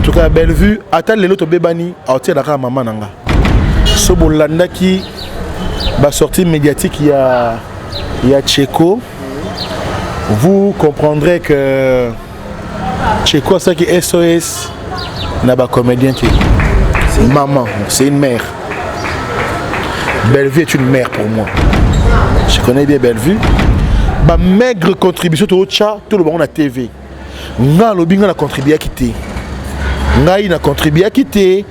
En tout cas, Bellevue, ata lelo tobebani, aotielaka kaka mama na nga. So bolandaki basortie médiatique ya Tcheko, vous comprendrez que Tcheko asalaki SOS na bacomédien te. Maman, c'est une mère. Bellevue est une mère pour moi. Je connais bien Bellevue. Bamaigre contribution tootya, tolobango na TV, nga alobi nga na contribuaki te, ngai na contribuaki te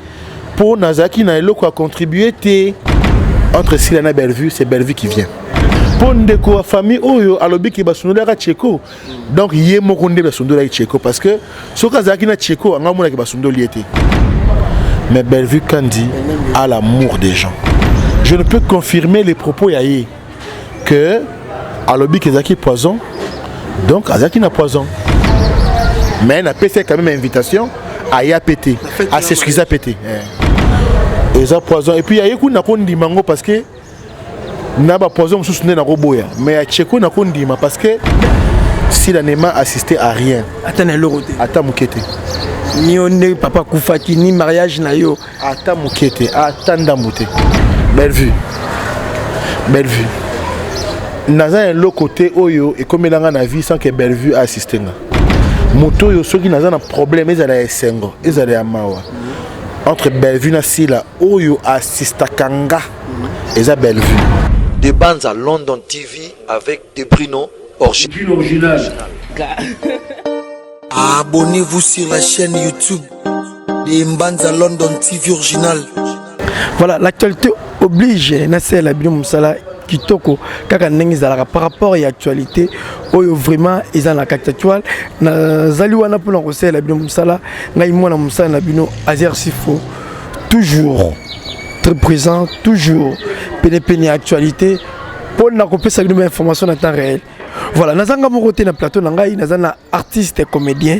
mpo nazalaki na eloko ya contribue te. Entre Sila na Bellevue, c'est Bellevue qui vient, mpo ndeko ya famille oyo alobiki basundolaka Tcheko. Donc ye moko nde basundolaki Tcheko, parce que soki azalaki na Tcheko, anga amonaki basundoli ye te. Mais Bellevue Kandi a l'amour des gens. Je ne peux confirmer les propos ya ye que alobiki ezalaki poison. Donc azalaki na poison, mais napesi ye quand même invitation, aya pe te, as'excusa pe te. Eza poison et puis aye kuna kondima yango, parce que na bapoison mosusu nde nakoboya, mais ya Tcheko nakondima, parce que Sila ne m'a assisté à rien. Ata na eloko te? Ata moke te. Ni yo nde papa akufaki, ni mariage na yo? Ata moke te, ata ndambo te. Bellevue, Bellevue, naza na eloko te oyo ekomelanga na vie sans que Bellevue assiste nga. Moto oyo soki naza na problème, ezala ya esengo, ezala ya mawa, entre Bellevue na Sila, oyo assistaka nga eza Bellevue. De Banza London TV avec De Bruno Original. Abonnez-vous sur la chaîne YouTube de Mbanza London TV Original. Voilà, l'actualité oblige nasala bino mosala kitoko kaka ndenge ezalaka par rapport ya actualité oyo vraiment eza na kati actuelle. Nazali wana mpona kosalela bino mosala. Ngai mwana mosala na bino, Azer Sifo, toujours très présent, toujours penepene ya actualité mpo na kopesa bino bainformation na temps réel. Voilà, nazanga moko te na plateau na ngai. Naza na artiste comédien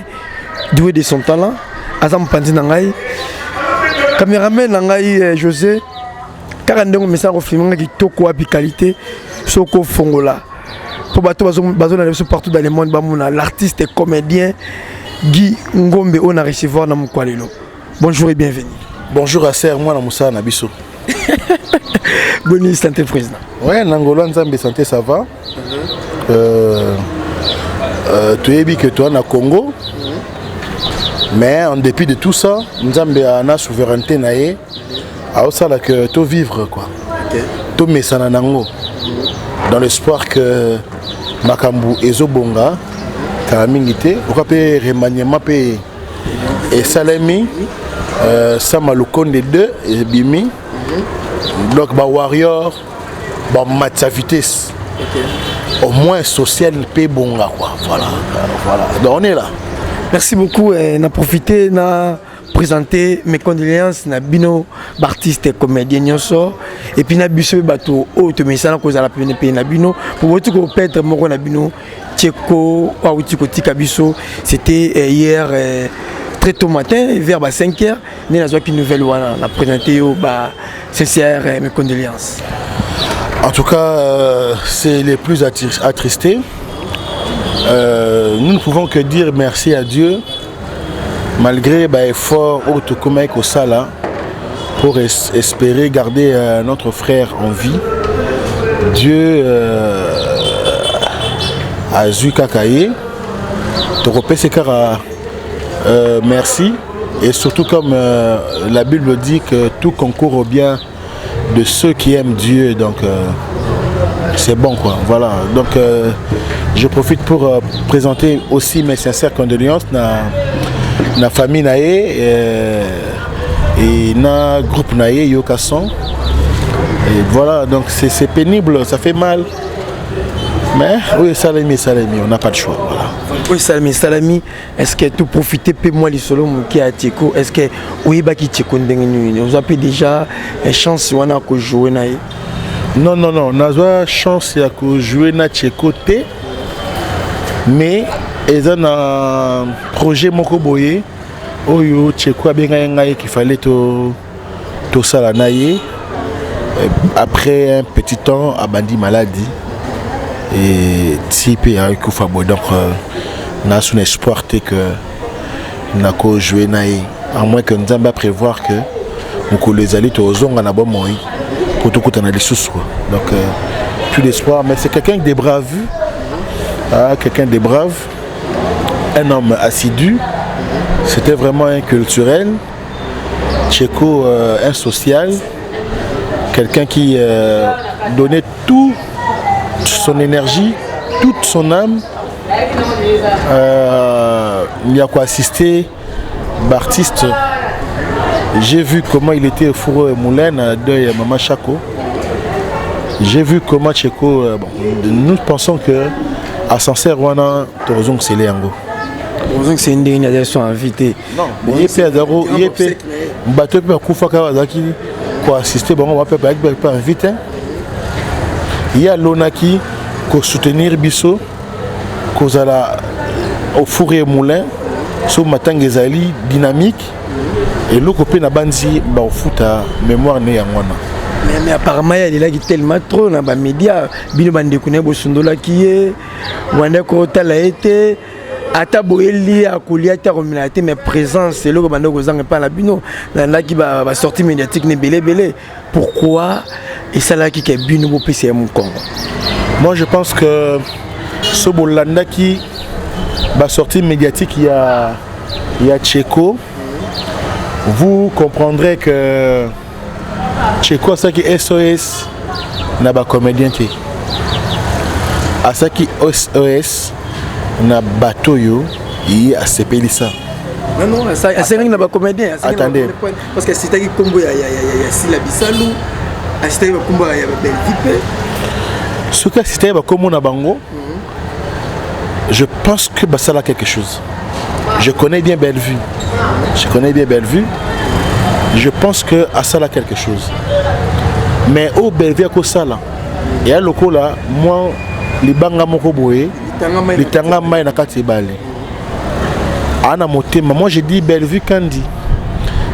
doué de son talent, aza mopanzi na ngai, cameraman na ngai José, kaka ndenge omesana kofilme nga kitoko, wapi qualité. Soki ofongola mpo bato bazolanda biso partout dans le monde, bamona l'artiste comédien Guy Ngombe oyo na recevoir na mokwa lelo. Bonjour et bienvenue. Bonjour à ser mwana mosala na biso. Boni santé, président? Ouais, na ngolo ya Nzambe, santé ça va. Toyebi ke toza na Congo, mais en dépit de tout ça, Nzambe ana souveraineté na ye, aosala que tovivre quoi, tomesana nango dans l'espoir que makambo ezobonga kala mingi te. Oka mpe remaniement mpe esalemi, Sama Lukonde 2 ebimi. Donc bawarrior bamatisa vitesse, au moins social mpe ebonga quoi. Voilà, voilà, donc on est là. Merci beaucoup. Na profité na présenter mes condoléances na bino baartiste comédien nyonso, et puis na biso mpe bato oyo tomesana kozala penepene na bino, po boti koperdre moko na bino, Tcheko, auti kotika biso. C'était hier très tôt matin, vers ba 5 heures nde nazwaki nouvelle wana. Na présenter yo ba sincère mes condoléances. En tout cas, c'est les plus attristés. Nous ne pouvons que dire merci à Dieu, malgré bah, effort oyo tokomaki kosala pour espérer garder notre frère en vie. Dieu azwi kaka ye, tokopesa kaka merci. Et surtout, comme la Bible dit que tout concourt au bien de ceux qui aiment Dieu, donc c'est bon quoi. Voilà, donc je profite pour présenter aussi mes sincères condoléances na famille na ye et na groupe na ye Yokason. Et voilà, donc c'est pénible, ça fait mal, mais oui, esalemi, esalemi, on n'a pas de choix, voilà. Oyo esalami, esalami. Est ce que toprofite mpe mwa lisolo moke ya Tcheko? Est ce que oyebaki Tcheko ndenge nini? Ozwa mpe déjà chance wana kojouer na ye? Non, non, non, nazwa chance ya kojouer na Tcheko te, mais eza na projet moko boye oyo Tcheko abengaki ngai qu'il fallait to tosala na ye. Après un petit temps, abandi maladie et ti mpe akufa boye. Donc naza na espoir te que nakojouer na ye. À moins que Nzambe a prévoir que mokolo ezali tozonga na bomoi po tokutana lisusu. Donc plus d'espoir, mais c'est quelqu'un de brave, ah, quelqu'un de brave, un homme assidu. C'était vraiment un culturel. Tcheko, un social, quelqu'un qui donnait toute son énergie, toute son âme. Il y a quoi assister l'artiste. J'ai vu comment il était au four et moulin à deuil à Mama Chako. J'ai vu comment Tcheko. Bon, nous pensons que ascenseur wana tozongisele yango. Bozongisa ndenge nini? Azali so invité. Ye mpe azalako, ye mpe bato mpe bakufaka, bazalaki koassiste bango, bape bayaki mpe invité. Ye alonaki kosoutenir biso, kozala au four et moulin. So matanga ezali dynamique, eloko mpe na bandi bakofuta mémoire ne yango wana. Mais apparemment ye alelaki tellement trop na bamédia. Bino bandeko na ye bosundolaki ye, banda kotala ye te, ata boyeli akolia te, akomela te, mais présence eloko banda kozanga epai na bino. Nalandaki basortie médiatique na ebele ebele. Pourquoi esalaki ke bino bopesa ye mokongo? Moi, je pense que so bolandaki basortie médiatique ya Tcheko, vous comprendrez que Tcheko asalaki SOS na bacomédien te, asalaki SOS na bato oyo ye asepelisa. Non, non, asengaki na bacomédien. Attendez. Parce que asitaki nkombo ya Sila Bisalu, asitaki bakombo ya Babelvi mpe. Soki asitaki bakombo na bango, je pense que basala quelque chose. Je connais bien Bellevue, je connais bien Bellevue. Je pense que asala quelque chose, mais oyo Bellevue akosala eya lokola mwa libanga moko boye litanga mai na kati ebale ana motema. Moi, je dis, Bellevue Kandi,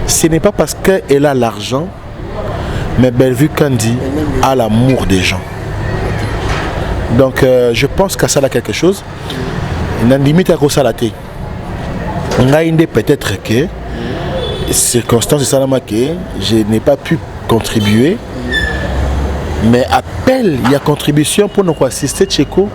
ce n'est pas parce qu'elle a l'argent, mais Bellevue Kandi a l'amour des gens. Donc je pense qu'asala quelque chose. Nandimi te akosala te. Ngai nde peut-être que circonstance esalamaki, je n'ai pas pu contribuer, mais appel ya contribution mpona koassiste Tcheko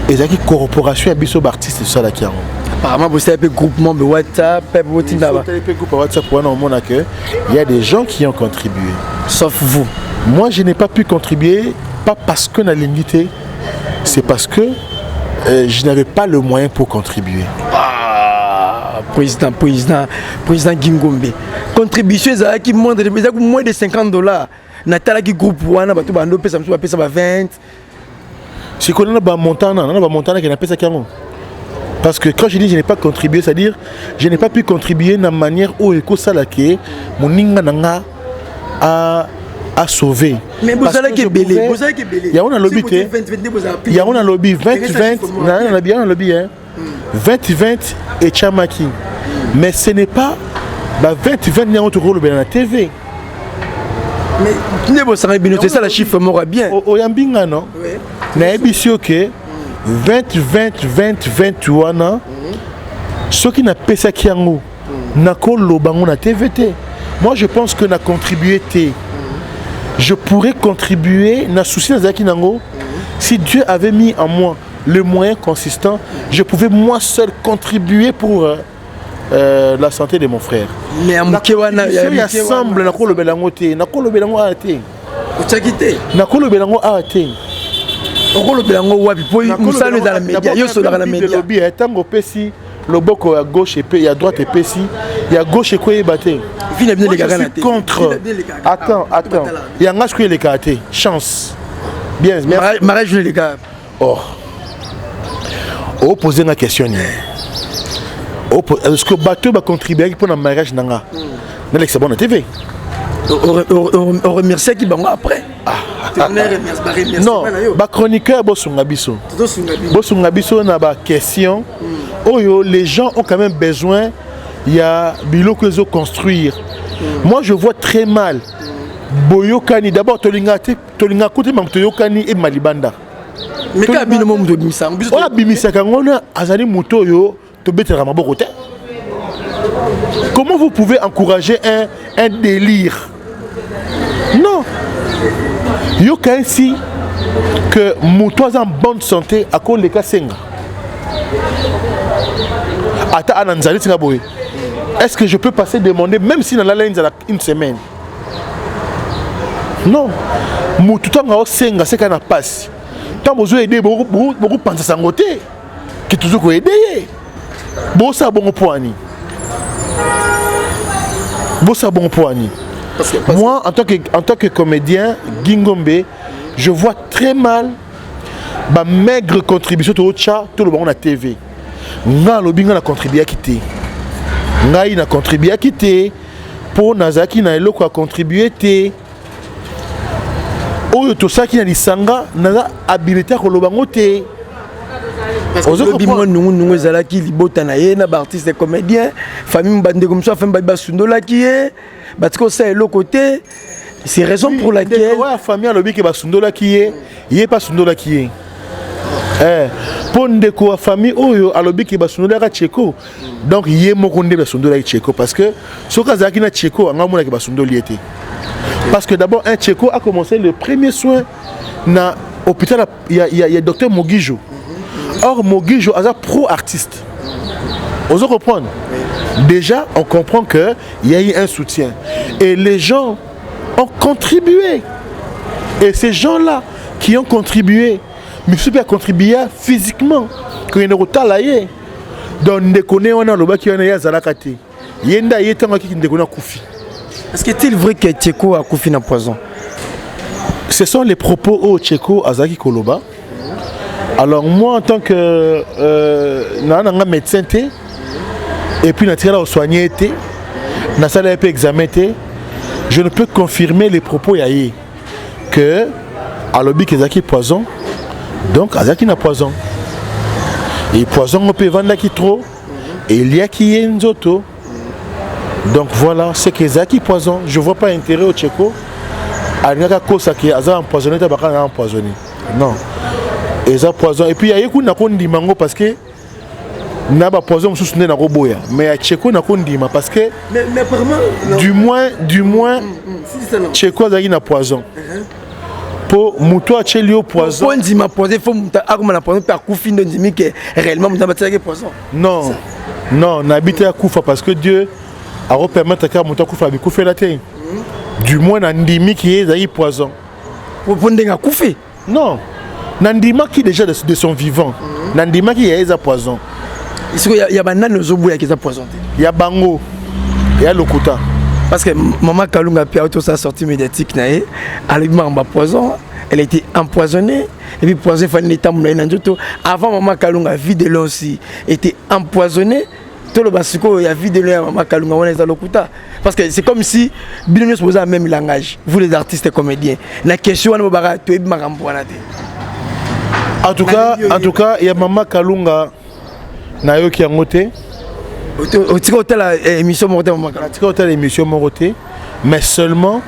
ezalaki corporation ya biso baartiste tosalaki yango. Apparemment bosala mpe groupement be WhatsApp mpe botinda. Otali mpe groupe ya WhatsApp wana, omona que il y a des gens qui ont contribué. Sauf vous. Moi, je n'ai pas pu contribuer, pas parce que nalingi te, c'est parce que je n'avais pas le moyen pour contribuer. Ah, président, président, président Gingombe, contribution ezalaki moindre, ezalaki moins de 50 $. Natalaki groupe wana, bato bando opesa, mosusu bapesa ba 20. Sikoyo nana bamontant nana bamontant nake napesaki yango, parce que quand je dis je n'ai pas contribué, c'est-à-dire je n'ai pas pu contribuer na manière oyo ekosala ke moninga na nga a sauvé. Mais bozalaki ebele, bozalaki ebele. Yango nalobi te, yango nalobi 20 20, nalobi, yango nalobi 20 20 etiamaki, mais ce n'est pas ba 20 20 yango tokolobela na TV. Mais nde bosangani bino te, esala chiffre moko ya bien. Oyambi nga no, nayebisi yo ke 20 20 20 20 wana, soki napesaki yango, nakoloba yango na TV te. Moi, je pense que na contribuer te. Je pourrais contribuer na souci nazalaki nango. Si Dieu avait mis en moi le moyen consistant, je pouvais moi seul contribuer pour la santé de mon frère. Mais ya moke wana? Ya semble nakolobela yango te, nakolobela yango awa te. Otiaki te. Nakolobela yango awa te. Okolobela yango wapi? Po mosala ezala média, yo solaka na média. Lobi ntango opesi loboko ya gauche epe ya droite epesi ya gauche ekoyeba te. Vi na bino elekaka na te. Contre, attends, attends, yanga sikoyo elekaka te. Chance bien. Mariage no elekaka. Oh, opose nga question nini? Parce que bato bacontribuaki mpo na mariage na nga, nalekisa bango na TV? Oremerciaki bango après? Non, bachroniqueur, bosunga biso, bosunga biso na baquestion oyo. Les gens ont quand même besoin ya biloko ezoconstruire. Moi, je vois très mal. Boyokani d'abord, tolinga te, tolinga kote mambo toyokani ebima libanda. Mais kaka bino mo moto obimisa yango. Oyo abimisaka yango wana azali moto oyo tobetelaka maboko te. Comment vous pouvez encourager un délire? Non. Yoka ainsi que moto aza en bonne santé akoleka senga ata ana nzala etinga boye. Est-ce que je peux passer demander même si nalala nzala une semaine? Non. Motu ntango aosenga seka na pasi, ntango bozwa ede, bokopanza sango te ke tozo koede ye. Bosala bongo mpo ani? Bosala bongo mpo ani? Moi, en tant que comédien Gingombe, je vois très mal bamaigre contribution tootya, toloba ngo na TV. Nga alobi nga na contribuaki te, ngai na contribuaki te mpo nazalaki na eloko ya contribue te. Oyo tosalaki na lisanga, naza habilité ya koloba ngo te. Lobi mwa nungunungu ezalaki libota na ye na baartiste comédien, famille, bandeko mosusu afami babi basundolaki ye, batika osala eloko te. C'est raison pour laquelle ya famille alobi ke basundolaki ye, ye mpe asundolaki ye. Mpo ndeko ya famille oyo alobi ke basundolaka Cheko, donc ye moko nde basundolaki Cheko, parce que soki azalaki na Cheko, anga amonaki basundoli ye te. Parce que d'abord un, Cheko a commencé le premier soin na hôpital ya docteur Mogijo. Or Mogijo aza pro artiste, ozo comprendre? Déjà on comprend que il y a eu un soutien et les gens ont contribué. Et ces gens-là qui ont contribué, misusu mpe acontribua physiquement kokende kotala ye. Donc ndeko ne wana alobaki wana, ye azalaka te, ye nde aye ntango akiki ndeko ne akufi. Est-ce que est-il vrai que Tcheko akufi na poison? Ce sont les propos oyo Tcheko azalaki koloba. Alors moi, en tant que naa nanga médecin te, et puis natikala kosoigne te, nasala ye mpe examen te, je ne peux confirmer les propos ya ye que alobi ke ezalaki poison. Donc azalaki na poison, et poison ngo mpe evandaki trop, eliaki ye nzoto. Donc voilà, c'est que ezalaki poison. Je vois pas intérêt au Tcheko alingaki akosaki aza empoisonné te, baka na empoisonné. Non, eza poison. Et puis aye kuna kondima yango, parce que na bapoison mosusu nde nakoboya, mais ya Tcheko nakondima, parce que mais apparemment du moins Tcheko azalaki na poison, mpo moto atieli yo poison. Po ndima poison, faut moto akoma na poison mpe akufi nde ondimi ke réellement moto abatiaki poison. Non, nayebi te akufa, parce que Dieu akopermettre kaka moto akufa abikufela te. Du moins nandimiki ye ezalaki poison. Po ndenge akufi? Non, nandimaki déjà de son vivant, nandimaki ya eza poison. Sikoyo ya banani ozoboyaki eza poison te? Ya bango ya lokuta. Parce que mama Kalunga mpe auti osala sortie médiatique na ye, alobi makambo ya poison, elle a été empoisonnée, et puis poison efandi etambola ye na nzoto. Avant mama Kalunga, Vue de Loin aussi était empoisonnée. Toloba sikoyo ya Vue de Loin, ya mama Kalunga wana eza lokuta? Parce que c'est comme si bino nyonso boza même langage, vous les artistes comédiens, na question wana bobaka toyebi makambo wana te. En tout cas ya mama Kalunga, nayoki yango te. Otika otala émission moko te, mama Kalunga? Natika otala émission moko te, mais seulement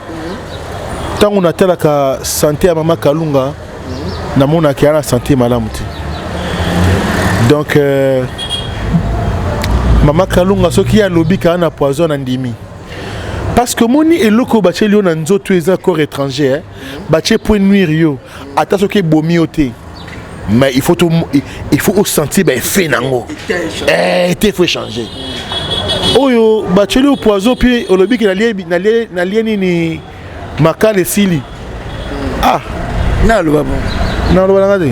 ntango natalaka santé ya mama Kalunga, namonaka ya na santé malamu te. Donc mama Kalunga, soki alobi kaka na poison, na ndimi, parce que omoni eloko oyo batieli yo na nzoto eza corps étranger, eh? Batie po nuire yo, ata soki ebomi yo te, mais il faut osentir baeffet nango te, faut échanger. Oyo batieli yo poison, mpe olobi ke nalie nini, makala esili, ah. Naloba bon. Naloba nanga te.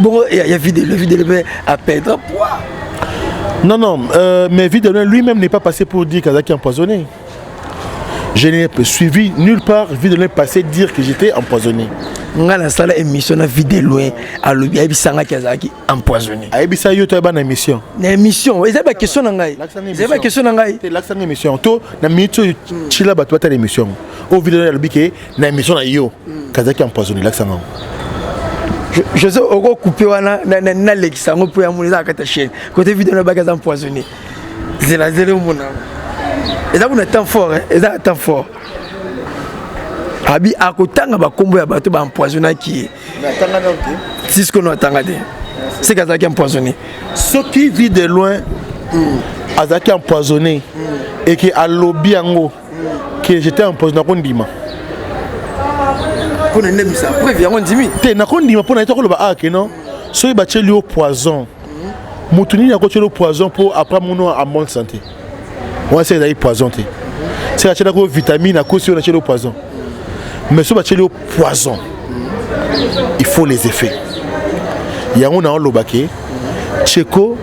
Bon, ya Vue de Loin, Vue de Loin aperdre poids. Non, mais Vue de Loin lui-même n'est pas passé pour dire qu'Azaki empoisonné. Je n'ai suivi nulle part Vue de Loin passer dire que j'étais empoisonné. Nga nasala émission na Vue de Loin, alobi, ayebisangaki azalaki empoisonné. Ayebisa yo to yeba na émission? Na émission, eza baquestion na ngai, eza baquestion na ngai. Lakisanga émission to na minute oyo, tila bato batala émission oyo Vue de Loin alobi ke na émission na yo kazalaki empoisonné. Lakisanga. Je sais okocoupe wana, nalekisa yango mpo ya mona eza na kati ya chaîne côté Vue de Loin baki aza empoisonné. Zela, zela, omona eza kuna temps fort, eza na temps fort. Abi akotanga bakombo ya bato baempoisonnaki ye tisikono, atanga te, seke azalaki empoisonné. Soki Vue de Loin Azalaki empoisonné et que alobi yango que j'étais empoisonné, nakondima. Mpona ndemisa preuve yango, ndimi. Te, nakondima mpona ye tokoloba ah ke non, soki batieli yo poison, motu nini akotieli yo poison mpo après mono en bonne santé? Wana se ezali poison te, se atielaki yo vitamine, akosi yo, natieli yo poison. Mais soki batieli yo poison, il faut les effets. Yango na oloba ke Tcheko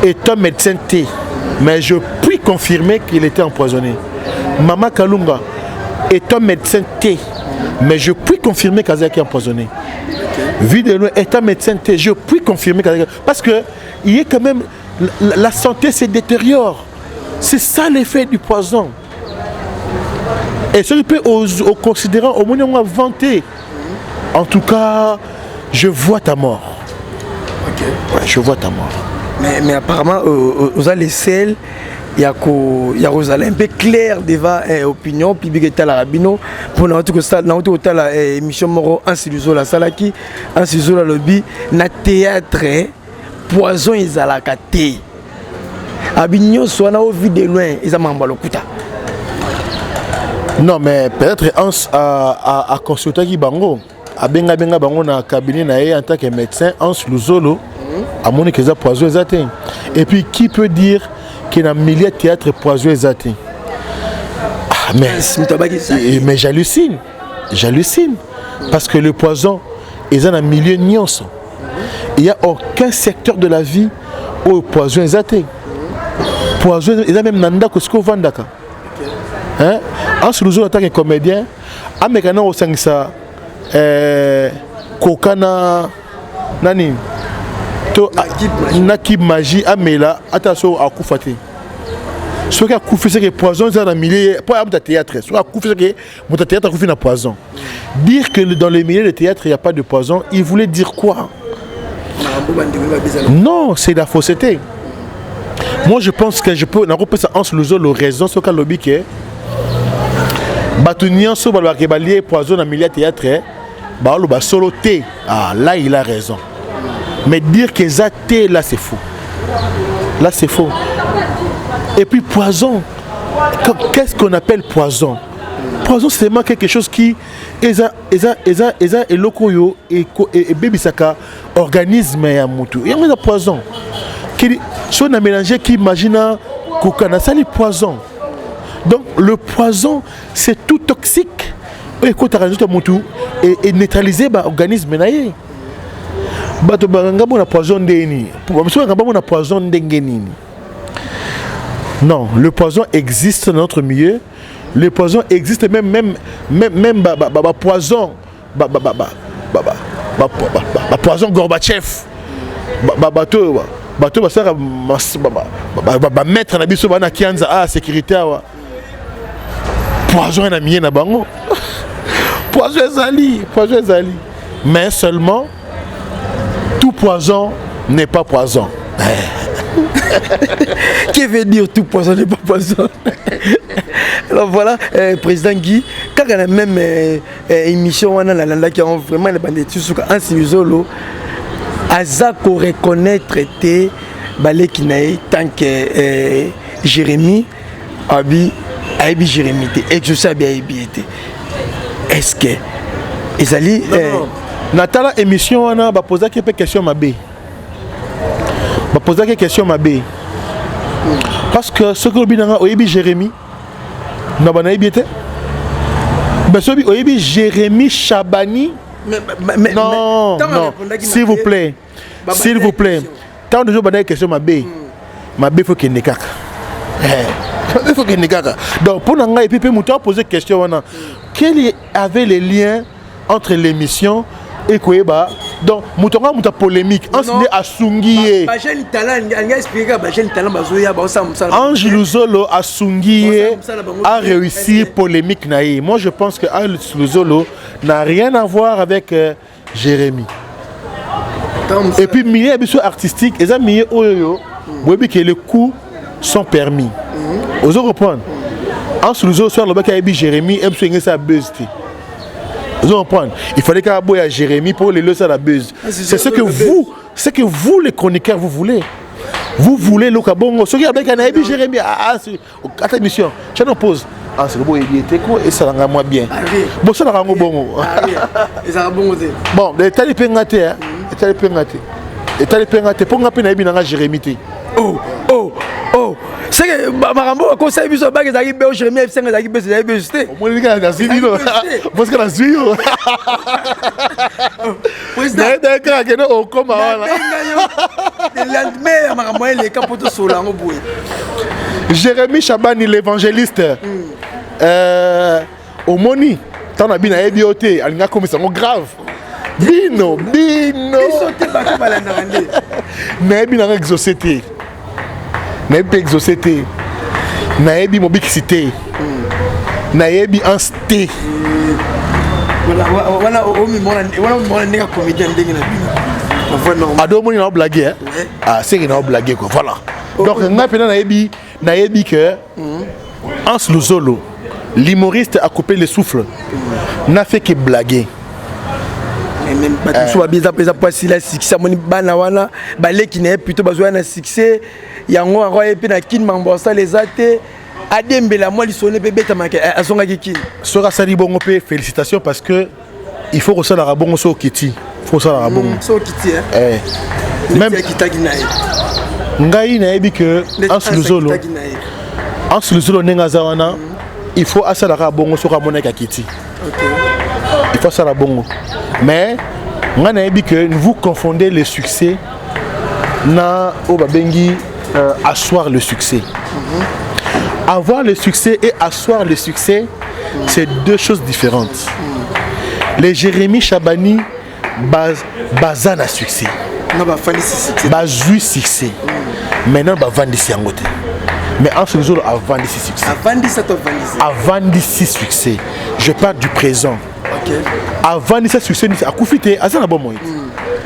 est un médecin te, mais je puis confirmer qu'il était empoisonné. Mama Kalunga est un médecin te, mais je puis confirmer qu'azalaki empoisonné. Vue de loin est un médecin te, je puis confirmer qu'azalaki, parce que il y a quand même la santé se détériore. C'est ça l'effet du poison. Et ce qui peut au considérant au moins on vanté. En tout cas, je vois ta mort. Ouais, je vois ta mort. Mais apparemment, oza le seul ya kozala un peu clair devant opinion publique etalaka bino, mpo nauti kotala émission moko Ansi Luzola asalaki. Ansi Luzola alobi na théâtre poison ezalaka te. Abi nyonso wana o Vue de loin eza makambo ya lokuta. Non, mais peut-être Hans a consultaki bango, abengabenga bango na cabinet na ye en tant que médecin. Hans Luzolo amoni ke eza poison eza te. Et puis, qui peut dire que na milieu théâtre poison eza te? Ah, mais j'hallucine, j'hallucine, parce que le poison eza na milieu nyonso. Il y a aucun secteur de la vie oyo poison eza te. Poison eza même na ndako esika ovandaka. Hans Luzolo, en tant que comédien, ameka na kosangisa koka na nani to na cube Maggi, amela ata so akufa te. Soki akufi, seke poison eza na milieu, po ya moto ya théâtre. Soki akufi, seke moto ya théâtre akufi na poison. Dire que dans le milieu de théâtre il y a pas de poison, il voulait dire quoi? Non, c'est la fausseté. Moi, je pense que je peux nakopesa Hans Luzolo raison soki alobi ke bato nyonso balobaka balie poison na milieu ya théâtre baoloba solo te. Ah là, il a raison. Mais dire que eza te, là c'est faux, là c'est faux. Et puis poison, qu'est-ce qu'on appelle poison? Poison, c'est vraiment quelque chose qui eza eza eza eza eloko oyo ebebisaka organisme ya mutu. Yango eza poison. Soki na mélange cube Maggi na koka, nasali poison. Donc le poison, c'est tout toxique oyo ekotaka nzoto ya motu, eneutraliser baorganisme na ye. Bato banga mona poison ndenge nini? Bamosusu banga bamona poison ndenge nini? Non, le poison existe dans notre milieu. Le poison existe même même même même ba, ba, ba, ba poison ba ba ba ba ba ba ba ba ba poison Gorbatchev, bato bato basalaka bamaître na biso bana kianza a sécurité awa, poison na milieu na bango. Poison ezali, poison ezali, mais seulement tout poison n'est pas poison. Qui veut dire tout poison n'est pas poison? Alors voilà, président Guy, kaka na même émission wana nalandaki yango vraiment na bande suka, Ansi Luzolo aza koreconnaître te baleki na ye tant que Jérémie. Abi ayebi Jérémie te, Exaucé abi ayebi ye te. Est ce que ezali Natala émission wana, bapozaki mpe question mabe, bapozaki question mabe, parce que soki olobi nanga oyebi Jérémie na bana, nayebi ye te. Mais soki oyebi Jérémie Chabani, mais, non, non, s'il vous plaît, s'il vous plaît, ntango déjà obandaki question mabe mabe, faut kende kaka, il faut kende kaka. Donc mpo na ngai, et puis mpe moto apose question wana, quel avait les liens entre l'émission et koyeba? Donc moto yango, moto ya polémique, ansi nde asungi ye. Ange Luzolo asungi ye a réussi polémique na ye. Moi, je pense que Ange Luzolo n'a rien à voir avec Jérémie. Et puis milieu ya biso artistique eza milieu oyo boyebi ke les coups sont permis. Ozo comprendre? Ange Luzolo so alobaki ayebi Jérémie, e biso enge esala buzz te. Ozo comprendre? Il fallait kaka boya Jérémie pour lelo esala buzz. C'est ce que vous, c'est que vous les chroniqueurs, vous voulez. Vous voulez loka bongo soki abeka nayebi Jérémie, ah, ah, ata émission tiano pause, ah, c'est boyebi ete ko esalanga mwa bien, bosalaka yango bongo. Ezalaka bongo te. Bon, etali mpe nga te, etali mpe nga te, etali mpe nga te, mpo nga mpe nayebi nanga Jérémie te. Oh, seke makambo akosali biso baki ezalaki be Jérémie ayebisenga ezalaki beso, ezalaki beso te. Omoni kaka nazwi bino, mosika nazwi yo, nayebaki kaka kende okoma wana. Nabenga yo le lendemain ya makambo eleka mpo tosola yango boye. Jérémie Chabani l'évangéliste, omoni ntango na bino ayebi yo te, alingi akomisa yango grave, bino bino. Biso te, bato balandaka nde. Nayebi nanga Exaucé te, nayebi mpe Exaucé te, nayebi Mobikisi te, nayebi Anse te. Wana omimona ndenge comédien, ndenge na bino. Ado omoni na blague, ah, seke na blague quoi. Voilà, donc ngai mpena nayebi que Hans Luzolo, l'humoriste a coupé le souffle, n'a fait que blaguer. Bato mosusu babi eza po asila succès, amoni bana wana baleki na ye plutôt bazwa na succès yango aye mpe na Kini, makambo asala eza te, adembela mwa lisolo mpe ebetamaka, azongaki Kini. Soki asali bongo mpe, félicitation, parce que il faut kosalaka bongo. Soki okiti, faut kosalaka bongo. Soki okiti. Même akitaki na ye. Ngai nayebi que Hans Luzolo, Hans Luzolo ndenge aza wana, il faut asalaka bongo. Soki amonaki akiti, il faut asala bongo. Mais ngai nayebi que vous confondez le succès na oyo babengi asseoir le succès. Avoir le succès et asseoir le succès, c'est deux choses différentes. Les Jérémy Chabani baza na succès. Na bafandisi succès. Bazwi succès, maintenant bavandisi yango te. Mais Hans Luzolo avandisi succès. Avandisi to avandisi? Avandisi succès, je parle du présent. Avandisa succès, akufi te, aza na bomoi.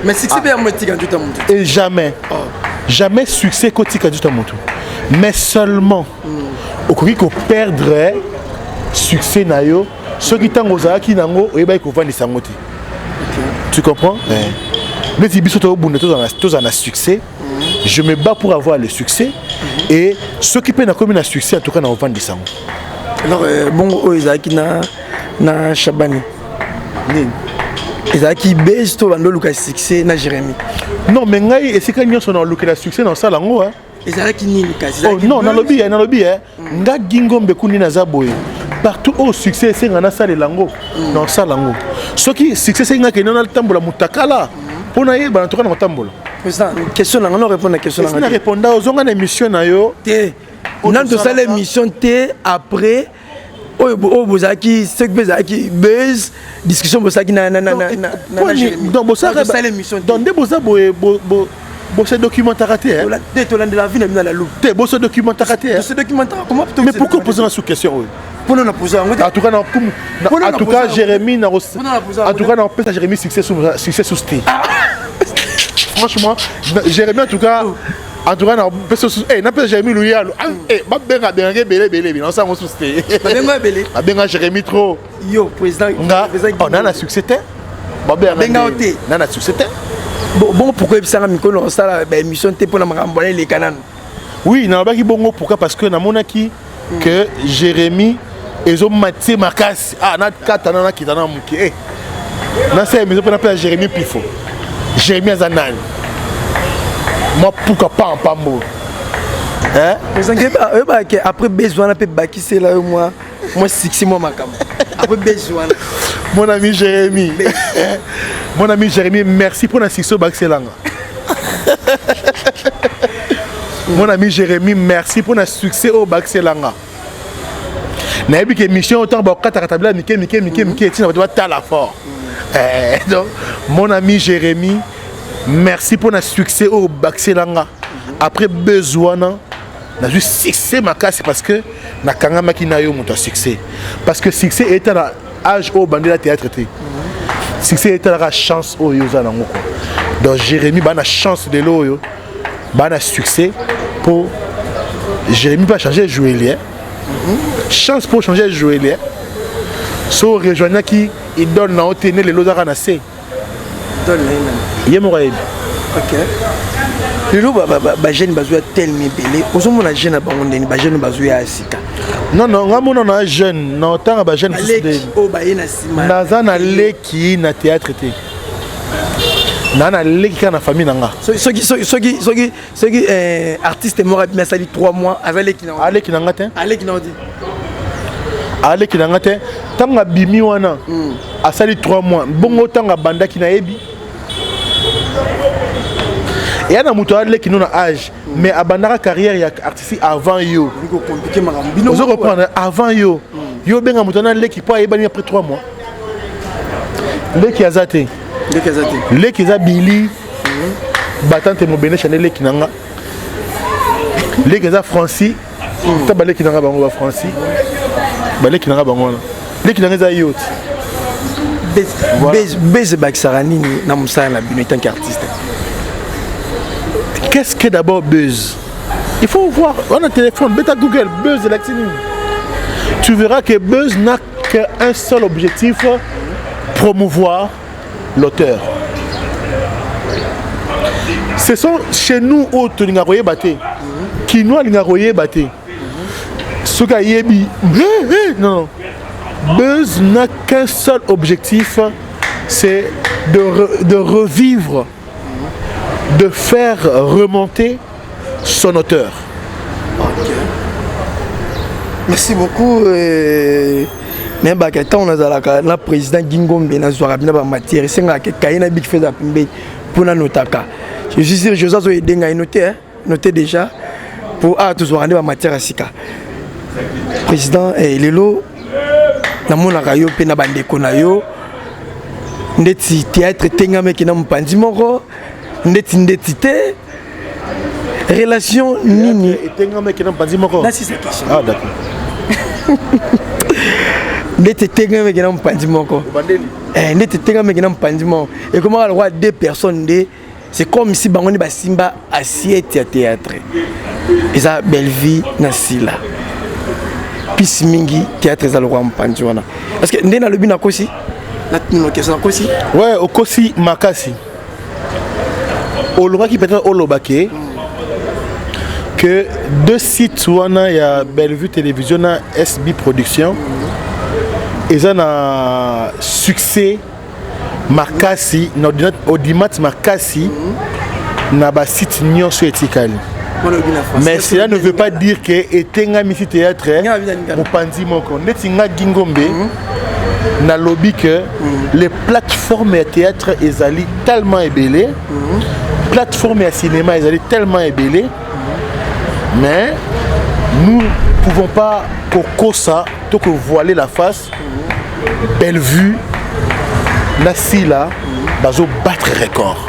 Mais succès mpe yango etika nzoto ya motu. Et jamais, jamais succès kotika nzoto ya motu, mais seulement okoki koperdre succès na yo soki ntango ozalaki nango oyebaki kovandisa yango te. Tu comprends? Neti biso tobunda, tozala na succès, je me bats pour avoir le succès, et soki mpe nakomi na succès, en tout cas na kovandisa yango. Alors bongo oyo ezalaki na Chabani? Nini? Ezalaki base to bando oluka succès na Jérémie? Non, mais ngai esika nyonso na olukela succès, na osala yango. Ezalaki nini kasi? Oh, non, nalobi nga Gingombe kundi naza boye, partout oyo succès esenga nasalela yango, na osala yango. Soki succès esenga kende natambola motakala mpo nayeba, na toka na kotambola. Président, question nanga, no répondre na question. Nanga na répondre, ozonga na émission na yo. Te, nanu tosala émission te. Après oyo bozalaki, soki mpe ezalaki base, discussion bosalaki na Donc nde boza boye, bose documentaka te. Te, tolandela vie na bino na loupe. Te, bose documentaka te. Tose documentaka comment? Mais pourquoi poser na sous question oyo? Mpona na poser yango. En tout cas, en tout cas Jérémie, en tout cas napesa Jérémie succès, succès sous te. Franchement, Jérémie, en tout cas napesa, napesa Jérémie luyalo, babenga bengaka ebele ebele ebele, naosango susu te. Babenga ebele. Babenga Jérémie trop. Yo président. Nga na na succès te. Babenga te. Na na succès te. Bongo pourquoi ebisanga mikolo osala baémission te? Mpona makambo wana eleka nanu. Oui, nalobaki bongo. Pourquoi? Parce que namonaki que Jérémie ezomatie makasi, ah, nakata na nakita na moke, eh. Nasala émission mpe napesa Jérémie pifo. Jérémie aza nani? Mwa puka pampambo. Oyebake après base wana mpe bakisela yo mwa succès, mwa makambo après base wana. Mon ami Jérémie, mon ami Jérémie, merci pour la succès bakiselanga. Mon ami Jérémie, merci pour la succès oyo bakiselanga. Nayebi ke émission oyo, ntango bakataka tabla mike mike mike mike, etina bato batala fort. Donc mon ami Jérémie, merci pour la succès oyo bakiselanga. Après besoin wana, nazwi succès makasi parce que nakangamaki na yo moto ya succès, parce que succès eta na âge oyo bandela théâtre te, succès etalaka chance oyo oza nango quoi. Donc Jérémie baa na chance lelo oyo, baa na succès mpo Jérémie mpe achange joueli chance mpo changer joueli. So rejoignaki idole na yo te, nde lelo ozaka na se. Ye moko ayebi. Ok, lelo bajeune bazwa telema ebele, ozomona jeune na bango ndeni, bajeune bazwa ya sika. Non, nga mona na jeune na otanga bajeune. Oyo baye na nsima. Naza na leki na théâtre te, na leki kaka na famille na nga. Soki artiste moko abimi, asali 3 mois, aza leki na Aleki na nga te. Aleki na odi. Aleki na nga te. Ntango abimi wana, asali 3 mois bongo, ntango abandaki, nayebi eya na moto aleki no na âge, mais abandaka carrière ya artistique avant yo. Ozo comprendre? Avant yo, yo obenga moto wana leki mpo ayebani après 3 mois. Leki aza te. Leki eza Bili Batante Mobene Chane, leki na nga. Leki eza Francis ta, baleki na nga bango, bafrancis baleki na nga bango wana. Leki na nga eza yo ti. Buzz ebakisaka nini na mosala na bino etanke artiste? Qu'est-ce que d'abord buzz? Il faut voir. On a un téléphone, beta Google, buzz elakisi nini. Tu verras que buzz n'a qu'un seul objectif: promouvoir l'auteur. Ce sont chez nous oyo tolingaka koyeba te, kino alingaka koyeba te soki ayebi. Non, buzz n'a qu'un seul objectif, c'est de revivre, de faire remonter son auteur. Okay. Merci beaucoup. Nayebaka ntango nazalaka na président Gingombe, nazwaka bina bamatière, esengaka kaye na bic feza pembeni mpo nanotaka. Je suis sûr José azoyede ngai note, note déjà po awa tozwaka nde bamatière ya sika. Président, lelo namonaka yo mpe na bandeko na yo ndeti théâtre etengameki na mopanzi moko, ndeti te, relation nini? Etengameki na mopanzi moko? Nasisa question. Ah, d'accord. Ndeti etengameki na mopanzi moko, ndeti etengameki na mopanzi moko, ekomaka lokola deux personnes nde. C'est comme si bango nde basimba assiette ya théâtre, eza Bellevie na Sila. Pisi mingi théâtre eza lokola mopanzi wana, parce que nde nalobi, nakosi? Natuna question, nakosi? Ouais, okosi makasi. Olobaki peut-être, olobaki que deux sites wana ya Bellevue Télévision na SB Production eza na succès makasi, na audimat makasi na basite nyonso etikali, mais cela ne veut pas dire que etengamisi théâtre mopanzi moko. Ndeti nga Gingombe nalobi que les plateformes ya théâtre ezali tellement ebele, plateforme ya cinéma ezali tellement ebele, mais nous pouvons pas kokosa to kovoiler la face. Bellevue na Sila bazobattre record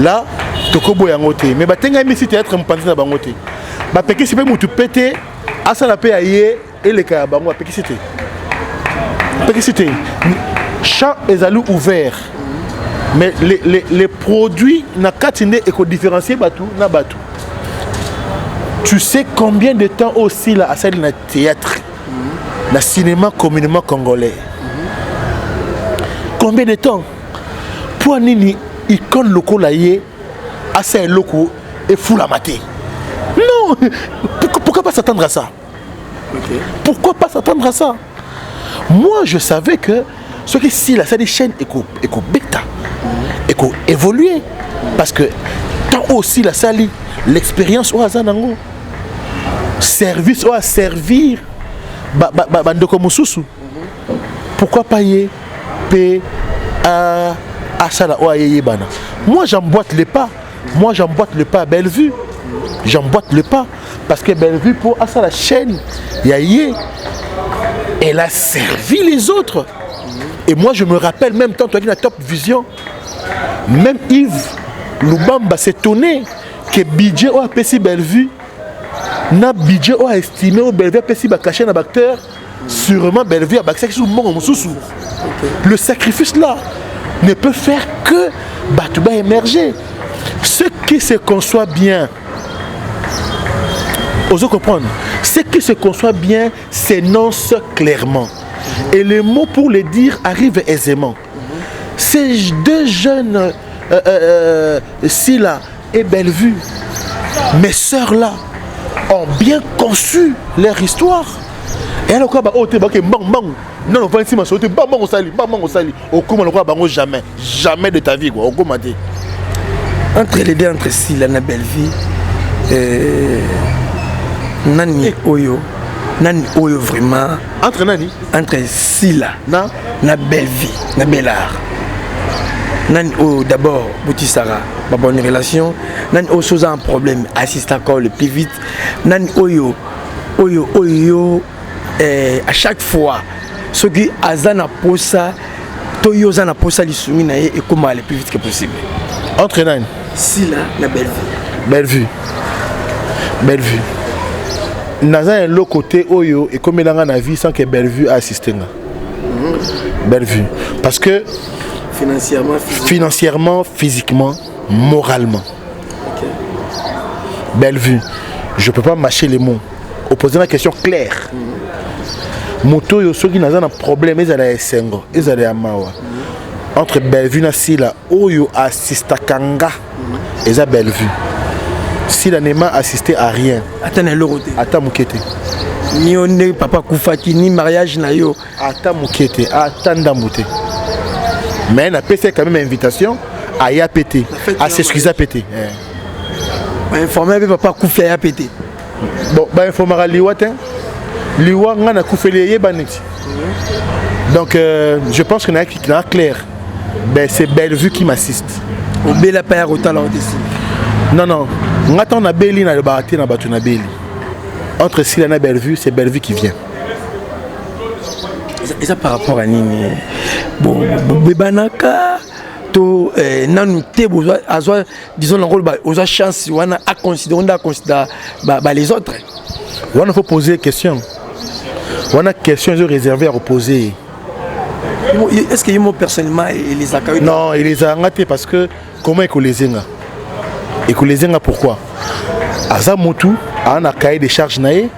là, tokoboya yango te, mais batengamisi théâtre mopanzi na bango te. Bapekisi mpe motu mpe te asala mpe ya ye eleka ya bango. Bapekisi te, bapekisi te. Champ ezali ouvert, mais les produits na kati nde ekodifférencier bato na bato. Tu sais combien de temps aussi là asali na théâtre, na cinéma communément congolais? Combien de temps? Mpo nini icône lokola ye asa eloko efulama te? Non, pourquoi pas s'attendre à ça? Okay. Pourquoi pas s'attendre à ça? Moi, je savais que ce qui si la des chaîne ekobeta, eko évoluer, parce que tant aussi la sali l'expérience oyo aza nango, service oyo aservir bandeko mosusu, pourquoi pas ye mpe asala oyo ayeyebana? Moi, j'emboîte le pas. Moi, j'emboîte le pas à Bellevue. J'emboîte le pas parce que Bellevue, pour asala chaîne ya ye, elle a servi les autres. Et moi, je me rappelle même tant toi la Top Vision, même Yves Lubamba s'étonnait que budget oyo apesi Bellevue na budget oyo estimé oyo Bellevue apesi bacachet na baacteur, sûrement Bellevue abakisaki su mbongo mosusu. Le sacrifice là ne peut faire que bato ba émerger. Ce qui se conçoit bien, ozo comprendre, ce qui se conçoit bien s'énonce clairement et les mots pour le dire arrivent aisément. Ces deux jeunes Sila et Bellevue, mes sœurs là ont bien conçu leur histoire. Et alors quoi, bah, oh, t'es bang bang. Non, non, pas ici, ma soeur, bang bang, osali, bang bang, osali. Okoma lokola bango jamais, jamais de ta vie, quoi. Okoma te. Entre les deux, entre Sila na Bellevue, nani oyo, nani oyo vraiment? Entre nani? Entre Sila na na Bellevue, na Bellard, nani oyo d'abord botisaka babonne relation? Nani oyo soza un problème assiste encore le plus vite? Nani oyo à chaque fois soki aza na posa to yo oza na posa lisungi na ye, ekómaa le plus vite que possible? Entre nani? Sila na Bellevue. Bellevue, Bellevue. Naza eloko te oyo ekomelanga na vie sans que Bellevue assiste nga. Bellevue, parce que financièrement, physiquement. Financièrement, physiquement, moralement, Bellevue. Je peux pas mâcher les mots, oposer la question claire. Moto oyo soki naza na problème, ezala ya esengo, ezala ya mawa, entre Bellevue na Sila, oyo assistaka nga eza Bellevue. Sila ne m'a assisté à rien. Ata na eloko te? Ata moke te. Ni yo nde papa akufaki, ni mariage na yo? Ata moke te, ata ndambo te. Mais napesi ye quand même invitation, aya pe te, as'excusa pe te. Bainforme mpe papa akufi, aya pe te? Bon, bainformaka liwa te. Liwa nga nakufeli eyeba neti. Donc je pense que nayaki na clair. Ben, c'est Bellevue qui m'assiste. Obela mpe ya kotala o te nsima? Non, non, nga ntango nabeli, nalobaka te na bato nabeli. Entre Sila na Bellevue, c'est Bellevue qui vient. Eza par rapport à nini? Bobebanaka to nanu te? Azwa, disons nango, ozwa chance wana aconsidère nde aconsidère ba les autres? Wana faut poser question wana, question ezo réservé ya koposer. Est ce que ye mo personnellement elezaka yo? Non, elezaka nga te, parce que comment ekoleze nga? Ekoleze nga pourquoi? Aza motu aza na cahier de charge na ye,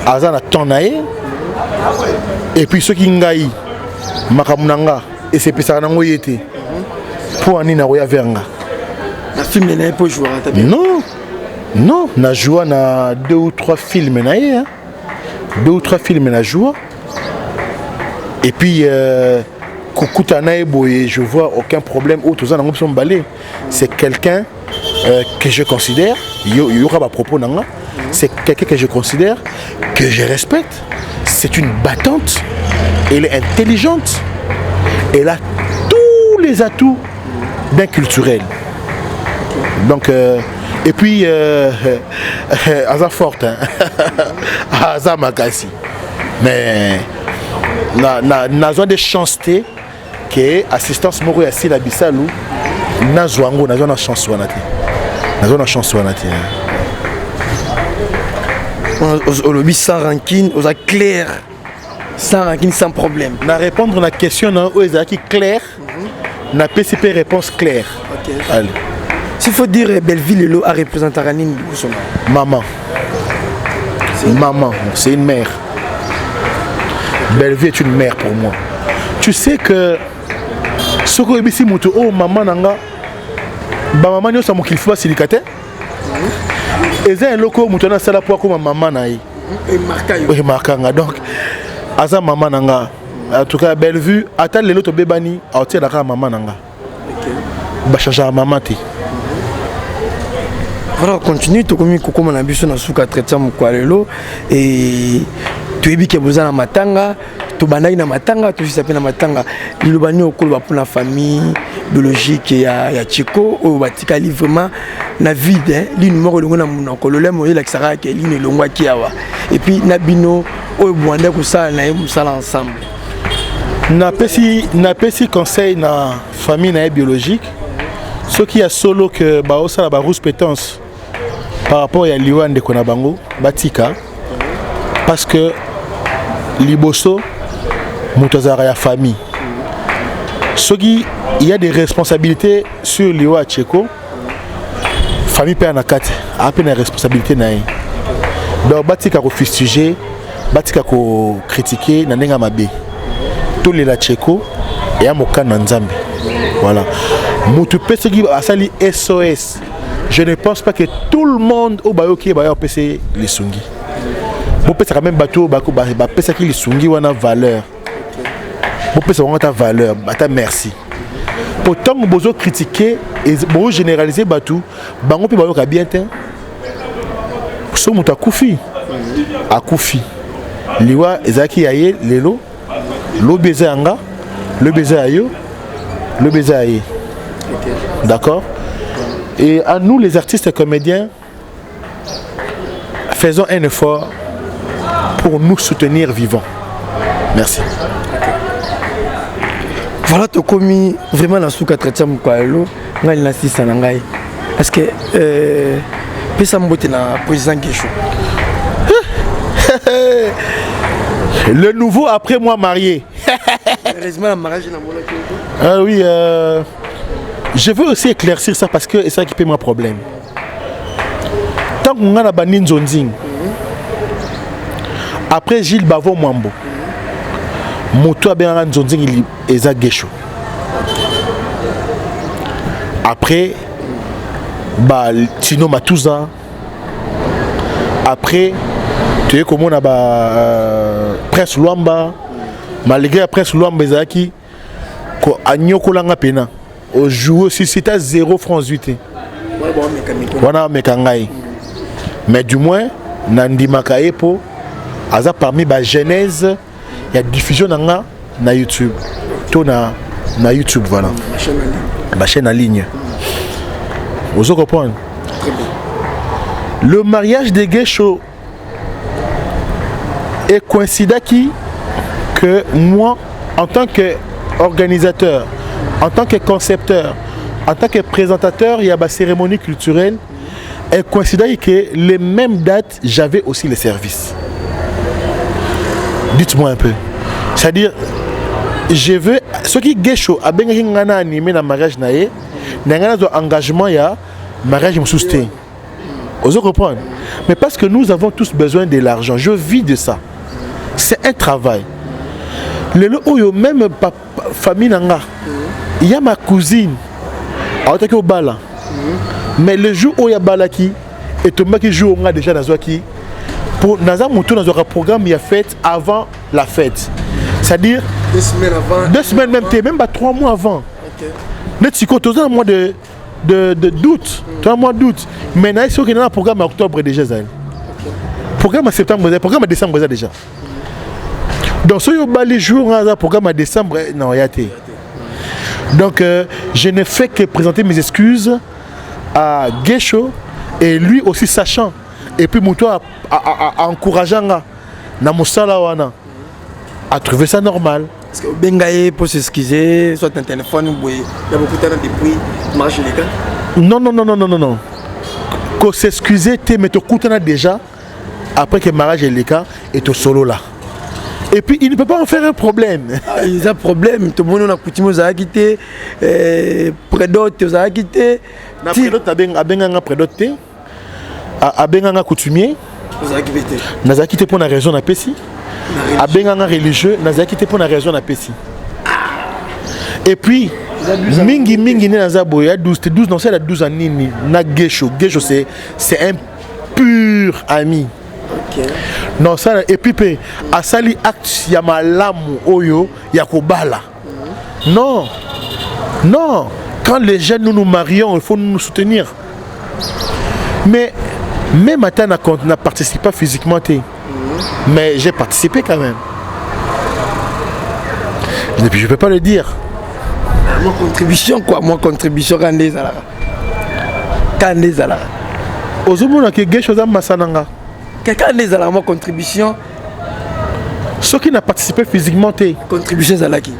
aza na temps na ye. Et puis soki ngai makambo na nga esepesaka nango ye te, mpo anini akoya vers nga? Na film na ye mpo jouaka ta? Non, non, na joua na deux ou trois films na ye, hein. Deux ou trois films na joua. Et puis kokuta na ye boye, je vois aucun problème oyo toza nango biso mibale. C'est quelqu'un que je considère, yoka bapropos na nga, c'est quelqu'un que je considère, que je respecte. C'est une battante, elle est intelligente, elle a tous les atouts d'un culturel. Donc et puis aza forte, hein? Aza makasi. Mais nazwa des chance te ke assistance moko ya Sila Bisalu nazwa yango. Nazwa na chance wana te, nazwa na chance wana te. Olobi sans rancune, oza clair, sans rancune, sans problème. Na répondre na question na oyo ezalaki clair, napesi mpe réponse claire. Okay. Allez. S'il faut dire, Bellevue lelo areprésentaka nini liboso na? Maman, maman, c'est une mère. Bellevue est une mère pour moi. Tu sais que soki oyebisi moto oyo mama na nga, bamama nyonso ya mokili fo basilika te. Eza eloko oyo moto wana asala mpo akóma mama na ye, emarka nga. Donc aza mama na nga. En tout cas Bellevue, ata lelo tobebani, aotiela kaka mama na nga. Bachangeaka mama te. Voilà, continue. Tokomi kokóma na biso na suka entretien mokwa lelo. E toyebi ke boza na matanga, tobandaki na matanga, tosisa mpe na matanga. Liloba nini okoloba mpona famille biologique ya Cheko oyo batikali vraiment na vide, lino moko elongo na monoko, lolemo oyo elakisaka ke lino elongwaki awa, et puis na bino oyo bwanda kosala na ye mosala ensemble? Napesi conseil na famille na ye biologique: soki ya solo ke baosala barouspétance par rapport ya liwa ndeko na bango, batika, parce que liboso moto azalaka ya famille. Soki il y a des responsabilités sur liwa ya Cheko, famille mpe ya na kati aa mpe na responsabilité na ye. Donc batika kofustiger, batika kocritiquer na ndenge ya mabe. Tolela Cheko, eya mokano na Nzambe. Voilà. Moto mpe soki asali SOS, je ne pense pas que tout le monde oyo bayoki ye baya kopesa ye lisungi. Bopesaka même bato oyo bapesaki lisungi wana valeur, bopesa bango ata valeur, ata merci. Po ntango bozocritiquer, bozogénéraliser bato, bango mpe bayoka bien te. So moto akufi, akufi, liwa ezalaki ya ye lelo, lobi eza ya nga, lobi eza ya yo, lobi eza ya ye. D'accord? Et à nous les artistes et comédiens, faisons un effort pour nous soutenir vivants. Merci. Voilà, tokomi vraiment na suka entretien mokolo ya lelo. Ngai nasisa na ngai parce que pesa mbote na président Gesho. Le nouveau après moi marié. Heureusement na mariage namonaki. Ah oui, je veux aussi éclaircir ça parce que c'est ça qui peut mon problème. Tant qu'on a bandi nzonzing, après Gilles Bavo Mwambo, moto abengaka nzonzing eza Gesho. Après ba Tino Matuza, après toye komona ba Prince Luamba. Malgré ya Prince Luamba ezalaki anyokolanga pena ojoue si c'était 0 francs 8 wana ameka ngai, mais du moins nandimaka ye mpo aza parmi bagenèse ya diffusion na nga na YouTube to na YouTube, voilà, bachaîne en ligne. Ozo comprendre? Le mariage de Gesho est coïncidaki que moi, en tant que organisateur, en tant que concepteur, en tant que présentateur, il y a ma cérémonie culturelle, et coïncidaki que les mêmes dates, j'avais aussi les services. Dites-moi un peu. C'est-à-dire, je veux, ce qui Gesho abengaki nga na animé na mariage na ye, na nga nazwa engagement ya mariage mosusu te. Ozo comprendre? Mais parce que nous avons tous besoin de l'argent, je vis de ça. C'est un travail. Lelo oyo même famille na nga, il y a ma cousine aotaki obala, mais le jour oyo abalaki etombaki jour nga déjà nazwaki pour naza motu nazwaka programme ya fête avant la fête, c'est-à-dire 2 semaines avant. 2 semaines même te, même ba 3 mois avant. Neti sikoyo toza na mois de d'août, toza mois d'août, mais naye soki na programme ya octobre déjà ezali, programme ya septembre ezali, programme ya décembre eza déjà. Donc soki obali jour nga aza programme ya décembre, non, ya te. Donc je ne fais que présenter mes excuses à Gesho et lui aussi sachant, et puis moto a encouragé nga na mosala wana a trouvé ça normal. Parce que obenga ye pour s'excuser, soit un téléphone boye ya bokutana depuis marche les gars? Non, non, non, non, non, non, non, ko s'excuser te, mais tokutana déjà après que mariage eleka et tosolo là, et puis il ne peut pas en faire un problème. Ah, eza problème. Tomoni na coutume ozalaki te, prédot ozalaki te. Na prédot, abenganga prédot te, abenganga coutumier. Ozalaki mpe te. Nazalaki te mpo na raison napesi. Abenganga religieux, nazalaki te mpo na raison napesi. Et puis mingi mingi nde naza boye ya 12 te, 12 non, c'est la 12 ya nini na Gesho. Gesho, c'est un pur ami. Non, ça, et puis mpe asali acte ya malamu oyo ya kobala. Non, non, quand les jeunes, nous nous marions, il faut nous soutenir. Mais même ata na participe pas physiquement te, mais j'ai participé quand même et puis je peux pas le dire. Moi contribution quoi, moi contribution kaka nde ezalaka, kaka nde ezalaka. Ozomona ke Gesho aza masa na nga. Kaka nde ezalaka mwa contribution. Soki na participe physiquement te. Contribution ezalaki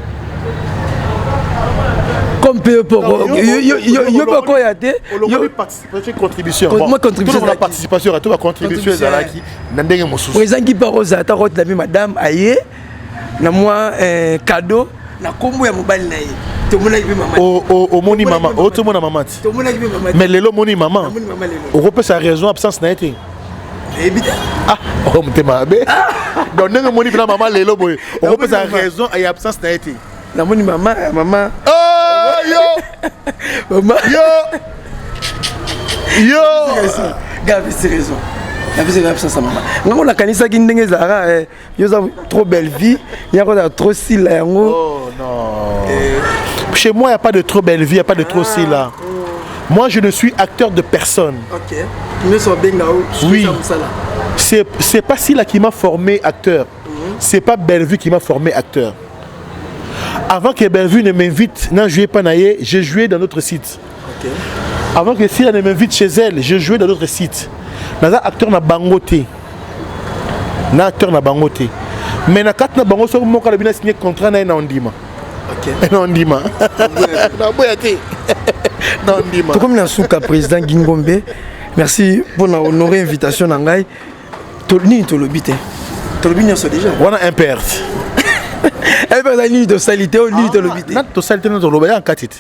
comme mpe yo mpe okoya te. Olongoli participation, contribution. Moi, contribution. Tolongola participation, to bacontribution ezalaki na ndenge mosusu. Président Kipa Rosa ata kotela mpe madame aye na mwa cadeau na nkombo ya mobali na ye. Tomonaki mpe mama. Omoni mama, otomona mama ti. Tomonaki mpe mama. Mais lelo omoni mama. Namoni mama lelo. Okopesa raison absence na ye te? Nayebi te. Ah, oko motema mabe. Donc ndenge omoni mpena mama lelo boye, okopesa Namoni mama. raison ya absence na ye te? Namoni mama, mama. Oh, yo. Yo yo Gabi, c'est raison. Gabi, c'est absence ya mama. Ngango nakanisaki ndenge ezalaka eh, yo oza trop belle vie, yango ozala trop sila yango. Oh non. Chez moi, il n'y a pas de trop belle vie, il n'y a pas de trop sila. Moi, je ne suis acteur de personne. Ok. Nyonso babenga yo, Oui. soki mosala. C'est pas Sila qui m'a formé acteur. C'est pas Bellevue qui m'a formé acteur. Avant que Bellevue ne m'invite, n'a joué pas naïe, j'ai joué dans notre site. Ok. Avant que Sila ne m'invite chez elle, j'ai joué dans d'autres sites. Naza acteur na bango te. Na acteur na bango te. Mais na kati na bango soki moko alobi na signé contrat na ye na ondima. Ok. Na ondima. Na boya te. Na ondima. Tokomi na suka, président Gingombe. Merci pour na honorer invitation na ngai. Nini tolobi te? Tolobi nyonso déjà. Wana imperte. Eh ben nini tosali te, oyo nini tolobi te? Na tosali te, na toloba ya nkati te.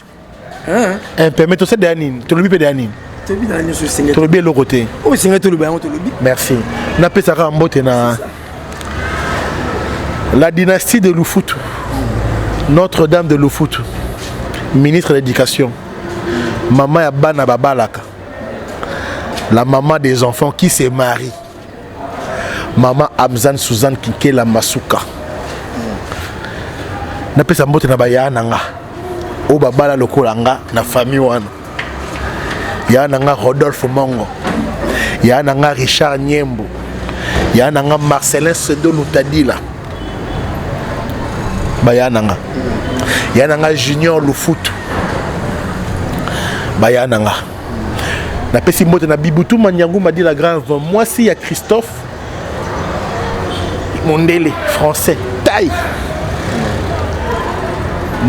Hein? Imper mais tosali deya nini? Tolobi mpe deya nini? Tolobi na nyonso esengeli. Tolobi eloko te. Oyo esengeli toloba yango tolobi. Merci. Napesaka mbote na la dynastie de Lufutu, Notre-Dame de Lufutu, ministre de l'Éducation, mama ya bana babalaka, la maman des enfants qui se marie, mama Amzan Suzanne Kinkela Masuka. Napesa mbote na baya na nga oyo babala lokola nga na famille wana, ya na nga Rodolphe Mongo, ya na nga Richard Nyembo, ya na nga Marcelin Sedo Lutadila, baya na nga, ya na nga Junior Lufutu, baya na nga. Napesi mbote na Bibutu Manyangu Madila Grave, mwasi ya Christophe Mondele français taille,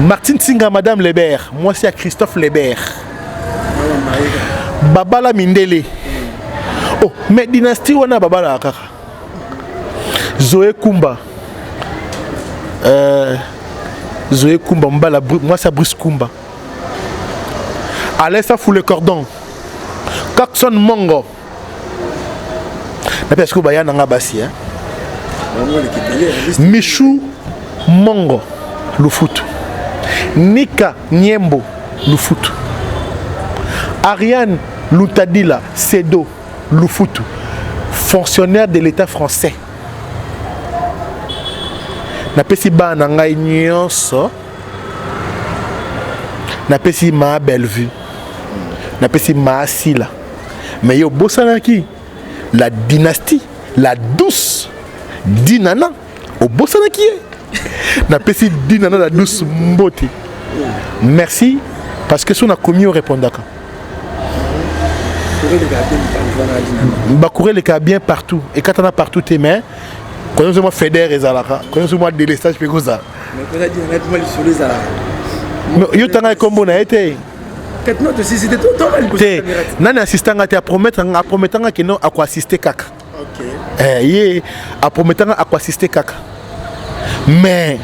Martine Tsinga, Madame Lebert, mwasi ya Christophe Lebert, babala mindele. Oh, mais dynastie wana babalaka kaka Zoé Kumba, Zoé Kumba mobala mwasi ya Bruce Kumba, Alessa Foule Cordon, Coxon Mongo. Napesa sikoyo baya na nga basi, hein? Michou Mongo Lufutu, Nika Nyembo Lufutu, Ariane Lutadila Sedo Lufutu, fonctionnaire de l'État français. Napesi bana na ngai nyonso, napesi ma Bellevue, napesi ma Sila, mais yo obosanaki la dynastie la douce Dinana, obosanaki ye. Napesi Dinana la douce mbote. Merci, parce que so nakomi orépondaka bacourrier eleka bien partout, ekatana partout te, mais koyo mwa feder ezalaka, koyo mwa délestage mpe kozala. Yo tanga ekombo na ye te te, nani assistanga te, aprometanga keno akoassiste kaka. Ye aprometanga akoassiste kaka, mais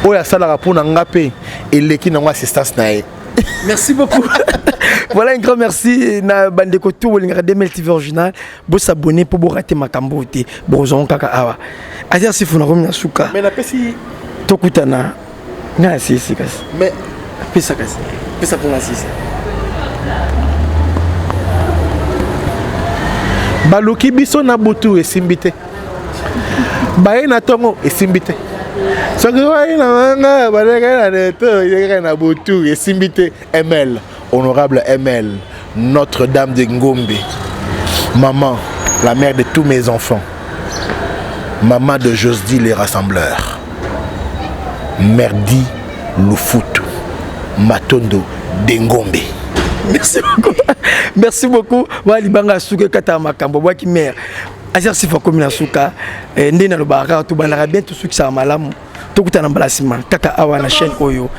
oyo asalaka mpona nga mpe eleki nango assistance na ye. Merci beaucoup. Voilà, un grand merci na bandeko tout bolingaka 2000 TV original. Bo s'abonner pour bo rater makambo te. Bozon kaka awa. Azer sifu na komi na suka. Mais napesi Tokutana. Nga sisi kasi. Mais Pesa kasi. Pesa pour na sisi. Baluki biso na butu, esimbi te. Baye na ntongo, esimbi te. Soki baye na manga baleka na neto eleka na butu, esimbi te. ML, honorable ML, Notre-Dame de Ngombe, maman, la mère de tous mes enfants, maman de Josdi les rassembleurs, Merdi Lufutu Matondo de Ngombe. Merci beaucoup. Merci beaucoup. Wali banga suka kata makambo bwaki mère. Azer sifa komi na suka nde na lobaka tobandaka bien, tosukisaka malamu. Tokutana mbala nsima kaka awa na chaîne oyo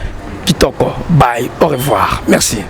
kitoko. Bye, au revoir, merci.